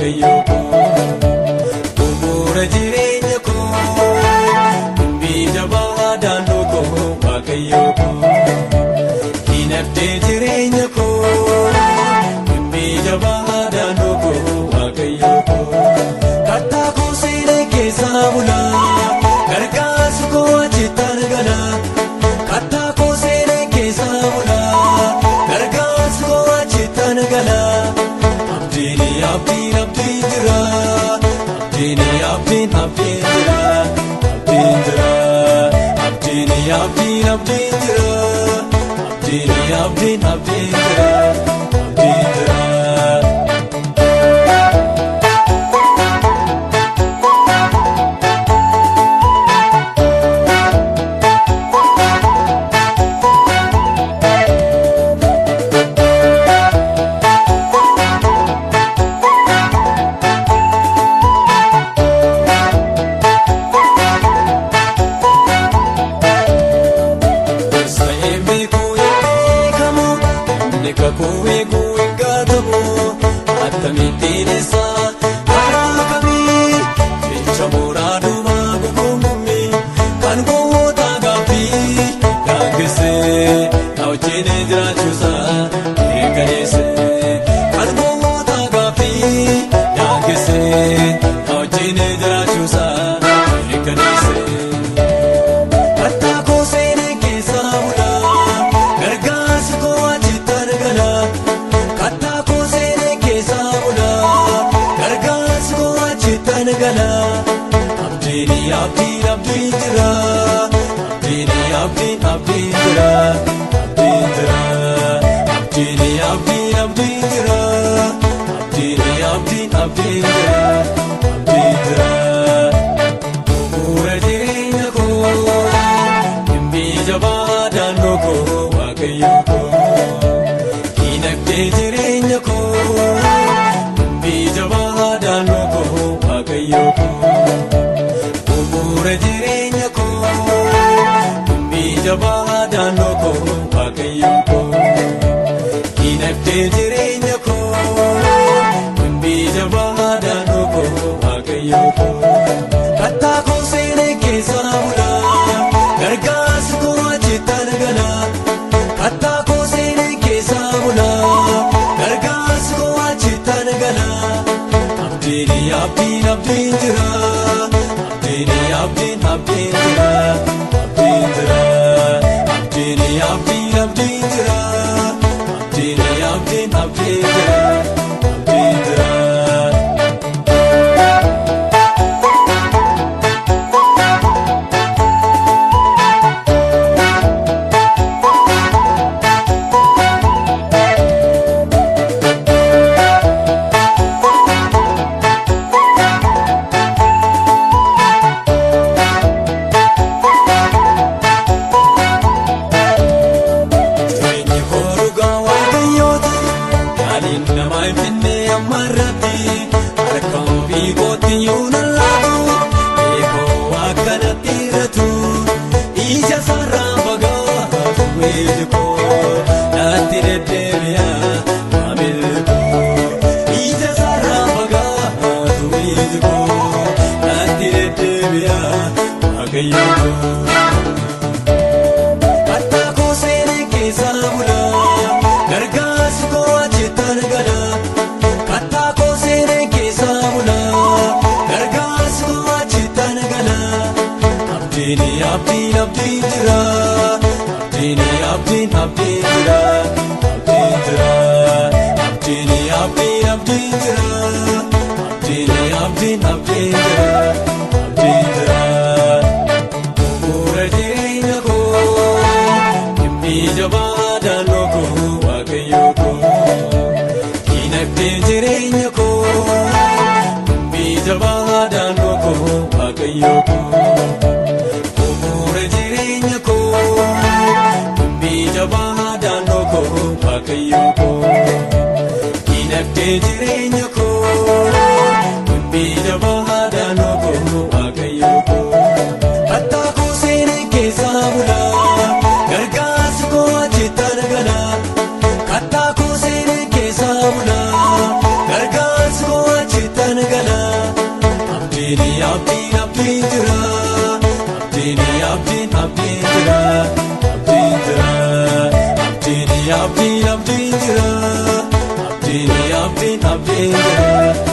Waaqayyo koo. Bu'uura jireenya koo, gimbii jabaa daandoo koo, Waaqayyo koo. Dinagdee jireenya koo, gimbii jabaa daandoo koo, Waaqayyo koo. Kattaa koo seenee keessaa bulaa, gargaarsi koo achitti argana. Kattaa koo seenee keessaa bulaa, gargaarsi koo achitti argana. Abdiin abdiin abdiin jira, abdiin abdiin abdiin jira, abdiin jira, abdiin abdiin abdiin jira, abdiin abdiin abdiin jira, abdiin jira. Sa'een beekuu hin beekamu, namni kakuu eeguu hin gaatamu. Akkamittiin isa karaa kamii, jecha mooraa duumaa guguummi, kan gowwoota gaaffii daangessee, na wajjin jiraachuusaa mirkaneesse. Kan gowwoota gaaffii daangessee, na wajjin jiraachuusaa mirkaneesse. Kattaa koo seenee keessaa bulaa, gargaarsi koo achitti argana. Kattaa koo seenee keessaa bulaa, gargaarsi koo achitti argana. Abdiin abdiin abdiin jira, abdiin abdiin abdiin jira, abdiin jira, abdiin abdiin abdiin jira, abdiin abdiin abdiin jira, abdiin jira. Bu'uura jireenya koo, gimbii jabaa daandoo koo, Waaqayyo koo. Dinagdee jireenya koo, gimbii jabaa daandoo koo, Waaqayyo koo. Bu'uura jireenya koo, gimbii jabaa daandoo koo, Waaqayyo koo. Dinagdee jireenya koo, gimbii jabaa daandoo koo, Waaqayyo koo. Kattaa koo seenee keessaa bulaa, gargaarsi koo achitti argana. Kattaa koo seenee keessaa bulaa, gargaarsi koo achitti argana. Abdiin abdiin abdiin jira, abdiin abdiin abdiin jira, abdiin jira, abdiin abdiin abdiin jira, abdiin abdiin abdiin jira, abdiin jira. Jireenyi koo dhugaa Waaqayyooti, yaaliin namaa hin finne amma irratti, harka ofii kootti yoo nan laatu, beekoo akkanatti irratu, ija sarara fagaatu iji koo, natti deddeebi'a maamilli koo. Ija sarara fagaatu iji koo, natti deddeebi'a Waaqayyo koo. Kattaa koo seenee keessaa bulaa, gargaarsi koo achitti argana. Kattaa koo seenee keessaa bulaa, gargaarsi koo achitti argana. Abdiin abdiin abdiin jira, abdiin abdiin abdiin jira, abdiin jira, abdiin abdiin abdiin jira, abdiin abdiin abdiin jira, abdiin jira. Bu'uura jireenya koo, gimbii jabaa daandoo koo, Waaqayyo koo. Dinagdee jireenya koo, gimbii jabaa daandoo koo, Waaqayyo koo. Bu'uura jireenya koo, gimbii jabaa daandoo koo, Waaqayyo koo. Dinagdee jireenya koo, gimbii jabaa daandoo koo, Waaqayyo koo. Kattaa koo seenee keessaa bulaa, gargaarsi koo achitti argana. Kattaa koo seenee keessaa bulaa, gargaarsi koo achitti abdiin jira, abdiin jira, abdiin abdiin abdiin jira, abdiin abdiin abdiin jira.